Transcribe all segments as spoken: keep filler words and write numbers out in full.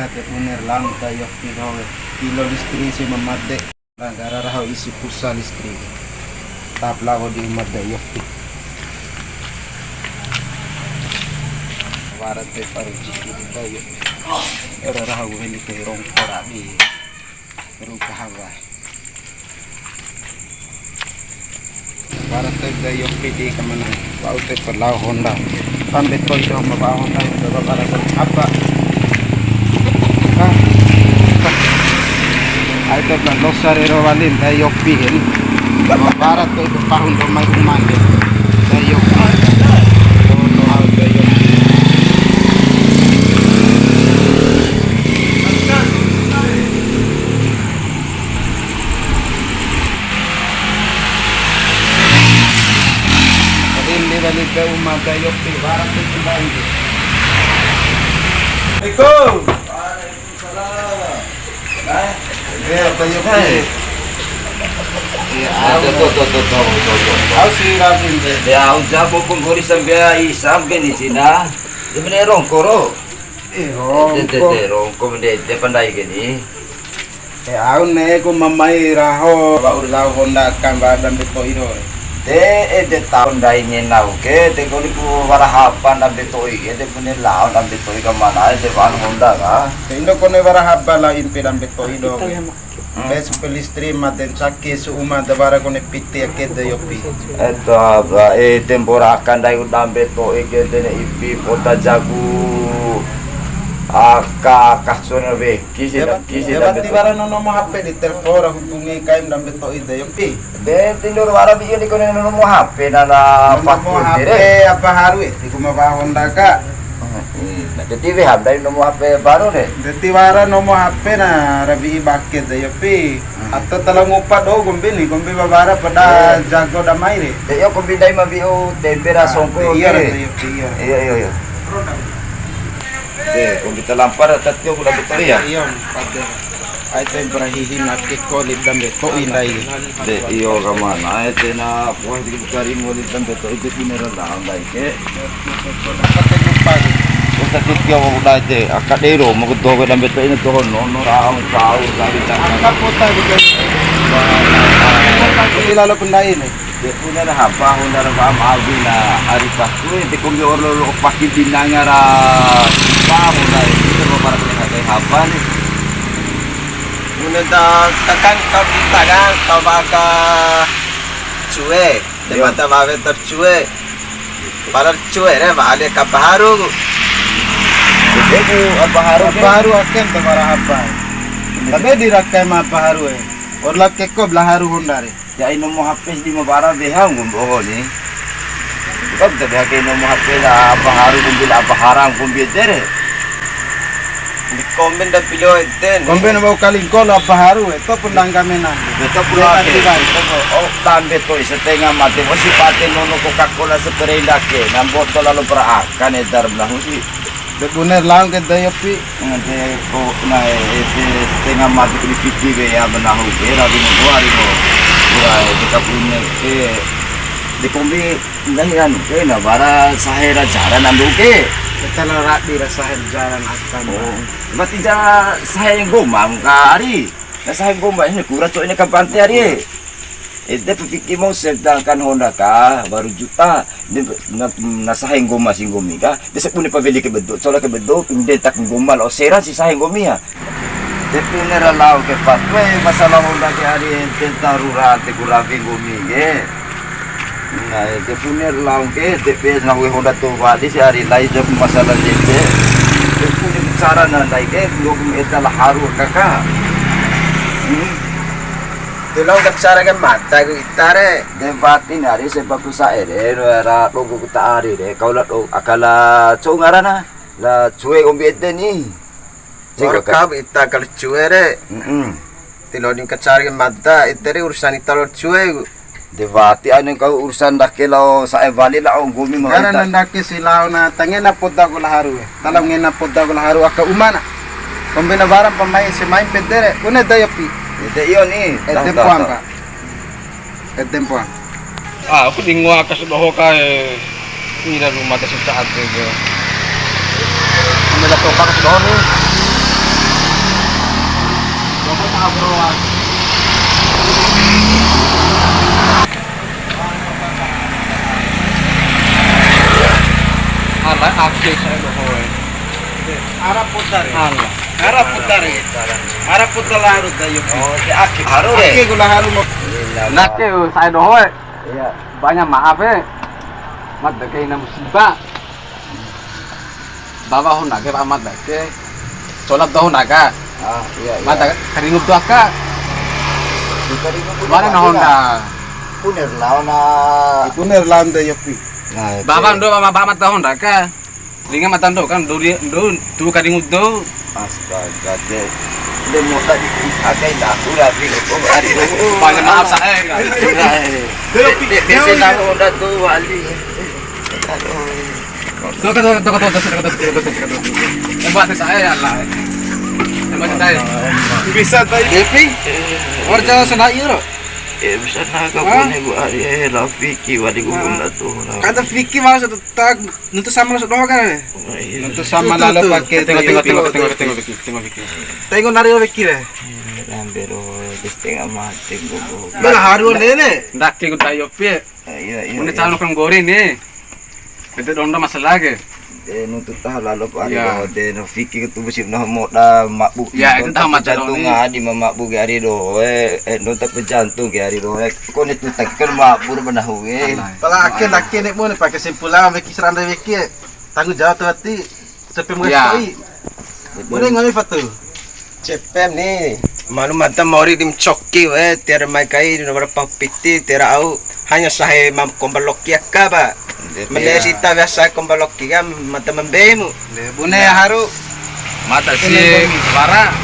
Ake bune ra lao Dae Yopi doho, kilo listrik si ma made. Nggara raho isi pulsa listrik. Tap lao di uma Dae Yopi. Wara te paru jiki di Dae Yopi. Ora raho weli te rongko rabi. Rupa hawa. Wara te Dae Yopi di kamana? Wa'u te pa lao Honda. Tambe to'i doho ma wa'a Honda, coba bara apa? Hah? Ai te na losa rero wali Dae Yopi ini. Wara to'i ke pahun do mai uma de. Dae Yopi. Doho, doho, Dae Yopi. Rindu balik ke uma Dae Yopi, wara te kembali. Assalamualaikum. Waalaikumsalam. Nah, iya, Dae Yopi. Iya, ada tuh, tuh, tuh, tuh, tuh, tuh. Au si Rabin de. Ya, au jago konggori sambia isam ke di Cina. Dia bener rongko ro. Eh, rongko. De, de, de, rongko de, de pandai ke ni. E, au ne'e ku ma mai raho, wa'ur lao Honda aka ba dambe to'i doho. De, ede tau ndai ngena ke, de koni ku wara haba dambe to'i ke, de bune lao dambe to'i kamana, de wa'an Honda ka. De indo kone wara haba lao impe dambe to'i doho. Pes pelistri ma den saki su uma da wara kone piti ake Dae Yopi. Eta ba, e, tempo ra aka ndai ku dambe to'i ke, de ne'e ipi pota jagu. Aka, aka sona we. Kisi da, kisi da. Berarti wara no nomor H P di telpon ra hubungi kaim dambe to'i Dae Yopi. De tindo wara di, di kone nomor H P na la nomor faktur H P dire. Apa haru e? Di kuma ba Honda ka. Hmm, na jadi we ham dari nomor H P baru de. Jadi wara nomor H P na rabi bake Dae Yopi. Hmm. Atau tala ngupa do kombi ni, kombi ba wara pada jago damai re. De yo kombi ndai ma biu tembe ra songko. Iya, Dae Yopi, iya. Iya, iya, iya. De, kombi ta lampa ra tatio ku dambe to'i ya? Iya, pade. Ai te barahihi na ke ko lip dambe to'i ndai. De, iyo kamana, ai te na puas di kari mo lip dambe to'i de bune ra ndai ke. Pate lupa. Ko tatio ku ndai te, aka de ro, mo ku doho dambe to'i na doho no, no ra au kau dari. Aka pota di ke. Ila lo ku ndai ni. De bune ra haba Honda ra ba mawi na ari paku, de kombi oro lo paki binanga ra ba Honda, de ko para kena haba ni. Bune ta kakan kau kita kan, kau baka cue, de mata bawe ter cue. Pala cue re, ba ale ka baharu. De ku apa haru ke? Baharu aken te bara haba. Tapi di rakai ma baharu e. Orla keko bela haru Honda re. Ya, ino mo H P di ma bara beha ngombo ni. Kau ta beha ke ino mo H P la apa haru kumbi la apa haram kumbi tere. Di komen da pilio ete ni. Komen bau kalingko la apa haru e, to pun dangga mena. Beto pula ke. Oh, tambe to'i setengah mate, mo si pate nono Coca-Cola spray ndake, na botol lalo perakan edar belahu si. De bune ra lao ke Dae Yopi. Ngade ko na ede setengah mati di fiki be ya benahu be rabi mo dua ribu. Dua ede kabune ke de kombi nggahi anu ke na bara sahe ra jaran andu ke. Kita la rabi ra sahe ra jaran akan. Oh, berarti ja sahe nggoma ka ari. Na sahe nggoma ini kura cok ini kabante ari. Ede pa fiki mau sedangkan Honda ka baru juta. Na, na, na sahe nggoma si nggomi ka, de sabune pa weli ke bedo, cola ke bedo, pinde tak nggoma lao sera si sahe nggomi ya. De bune ra lao ke fatwe, masalah Honda ke ari ente darurat te ku rabi nggomi ke. Na, de bune ra lao ke, de pe na we Honda to wali si ari lai de masalah de. De bune bicara na ndai ke, nggomi eta la haru kaka. Hmm. Te lao bicara ke mata ku ita re. De wati nari sebab ku sa'e re, ra dogo ku ta ari re, kau la do-, aka la cou ngarana, la cue kombi ede ni. Ora kau ita kal cue re. Mm-mm. Ti lo ding kacari mada, ite re urusan ita lo cue ku. De wati ane kau urusan dake lao sa'e wali lao nggomi ma ita. Ngara na dake si lao na tangena poda ku la haru e. Tala ngena poda ku la haru aka umana. Kombi na wara pa mai si mai pede re, une Dae Yopi. Ede iyo ni. Ede poang ka. Edempoa. Ah, aku di ngoa ka sia doho kae. Ira ruma ta sita ate ke. Ame la topa ka sia doho ni. Ala ake sa'e dohoe. Ara putar. Ala. Ara putar. Ara putar la haru da Yopi. Oh, de ake haru re. Ake gula haru mo. Nake sa'e dohoe. Iya. Banyak maaf e. Mat dake ina musibah. Bawa honda ke, Pak Mat dake. Colap doho naga. Ah, iya, iya. Mata karingup doho aka. Di karingup doho. Mana na honda? Puner lawan na. Puner lawan de Yopi. Nah, Bawa ndo, Bawa, Bawa mata honda ka. Linga mata ndo kan, ndo, ndo, tu karingup doho. Astaga, de. De mota di akai daku rapi ko hari. Banyak maaf sa'e. De, de, honda tu wali. Aduh. Toka, toka, toka, toka, toka, toka, toka, toka, toka. Yang buat saya ya Allah. Yang buat saya. Bisa tadi. Depi. Warga sana iro. Eh, bisa naga punya gua hari eh la fiki wadi gua pun dah tuh. Kata fiki maksud tak nuntu sama lo doho kan. Nuntu sama lalo pakai. Tengok, tengok, tengok, tengok, tengok, tengok, tengok, tengok. Tengok nari fiki deh. Ambil oh, setengah mati gua. Bela haru nene. Ndake ku da Yopi. Iya, iya. Mune calon kanggori ni. Bete dondo masalah ke. Eh, nuntu taho lalo pa ari doho de, na fiki ke tubu si na moda mabuk. Ya, itu taho mata doho ni. Ngadi ma mabuk ke ari doho, eh, eh, nuntu pejantung ke ari doho, eh. Kone tu tak kan mabur banahu, eh. Pala ake laki ne mo ne pakai simpulan weki seranda weki, eh. Tanggung jawab tu hati. Cepe mu gai. Bune nggahi fatu. Cepem ni, malu mada mori di ma coki we, tiwara mai kai, di nomor pau piti, tiwara au, hanya sahe mam komba loki aka ba. Mene sita biasa komba loki ka, mada ma mbei mu. Bune haru. Mada si wara,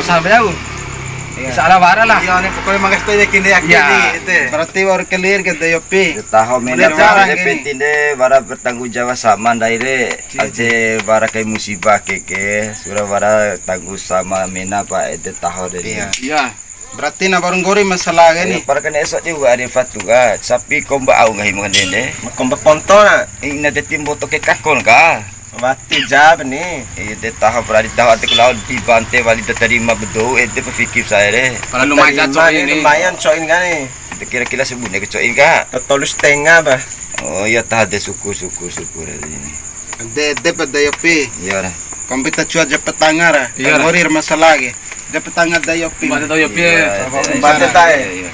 usaha beu. Iya. Insya Allah wara lah. Iya, ni pokoknya mangga stay kinde yakin ni, ete. Berarti wara clear ke de Yopi. Taho mena wara de. Penting de, wara bertanggung jawab sama ndai re. Aje wara kai musibah ke ke, sura wara tanggu sama mena pa ede taho de ni. Iya. Iya. Berarti na baru nggori masalah ke ni. Para kan esok juga ada fatu ka, sapi komba au nggahi mu kan dende. Komba ponto na. Ina de timbo to ke kakon ka. Wati jab ni. Ede taho berarti taho ate ku lao di bante wali da tarima bedo, ede berpikir saya re. Kalau lumayan coin ni. Lumayan coin kan ni. Kira-kira sabune ku coin ka? Tolu setengah, bah. Oh iya, taho de, syukur, syukur, syukur hari ini. De, de pada Yopi. Iya, dah. Kombi ta cua japa tanga ra. Iya, dah. Ngorir masalah ke. Japa tanga da Yopi. Mbak da Yopi. Iya, mbak da tae. Iya, iya.